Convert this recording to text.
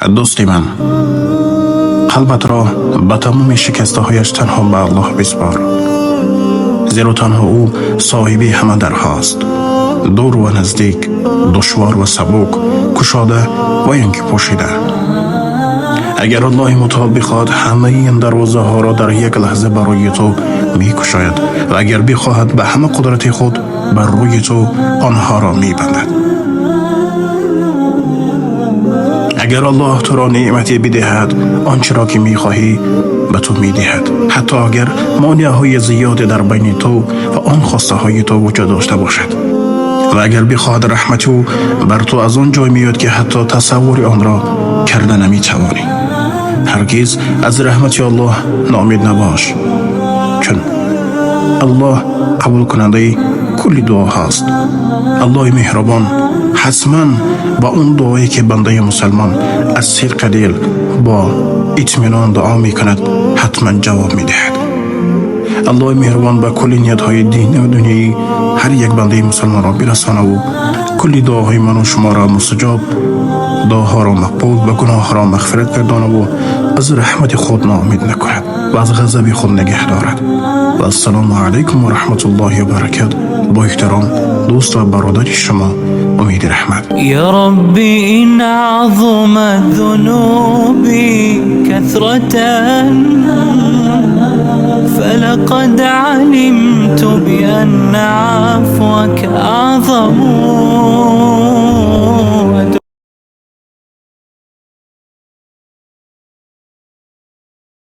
Дӯсти ман, қалбатро ба тамоми шикастаҳояш танҳо ба Аллоҳ биспор, зеро танҳо ӯ соҳиби ҳама дарҳост, дур ва наздик, душвор ва сабук, кушода ва ё ин ки пӯшида. Агар Аллоҳи мутаол бихоҳад, ҳамаи ин дарвозаҳоро дар як лаҳза барои ту мекушояд ва агар бихоҳад, ба ҳама қудрати худ бар рӯи ту онҳоро мебандад. Агар Аллоҳ туро неъмате бидиҳад, он чиро ки мехоҳӣ, ба ту медиҳад, ҳатто агар монеаҳои зиёде дар байни ту ва он хостаҳои ту вуҷуд дошта бошад. Ва агар бихоҳад, раҳмати ӯ бар ту аз он ҷой меояд, ки ҳатто тасаввури онро карда наметавонӣ. Ҳаргиз аз раҳмати Аллоҳ ноумед набош, чун Аллоҳ қабулкунандаи кулли дуоҳост. Аллоҳи меҳрубон ҳатман ба он дуое, ки бандаи мусалмон аз сидқи дил бо итминон дуо мекунад, ҳатман ҷавоб медиҳад. Аллоҳи меҳрубон ба кулли ниятҳои динӣ ва дунявии ҳар як бандаи мусалмонро бирасонаву кулли дуоҳои ману шуморо мустаҷоб, дуоҳоро мақбул ва гуноҳро мағфират гардонаву аз раҳмати худ ноумед накунад ва аз ғазаби худ нигаҳ дорад. Ва ассалому алайкум ва раҳматуллоҳи ва баракат. Бо эҳтиром, дӯст ва бародари шумо, Умеди Раҳмат. يا رب، إن عظمت ذنوبي كثرة، فلقد علمت بأن عفوك أعظم.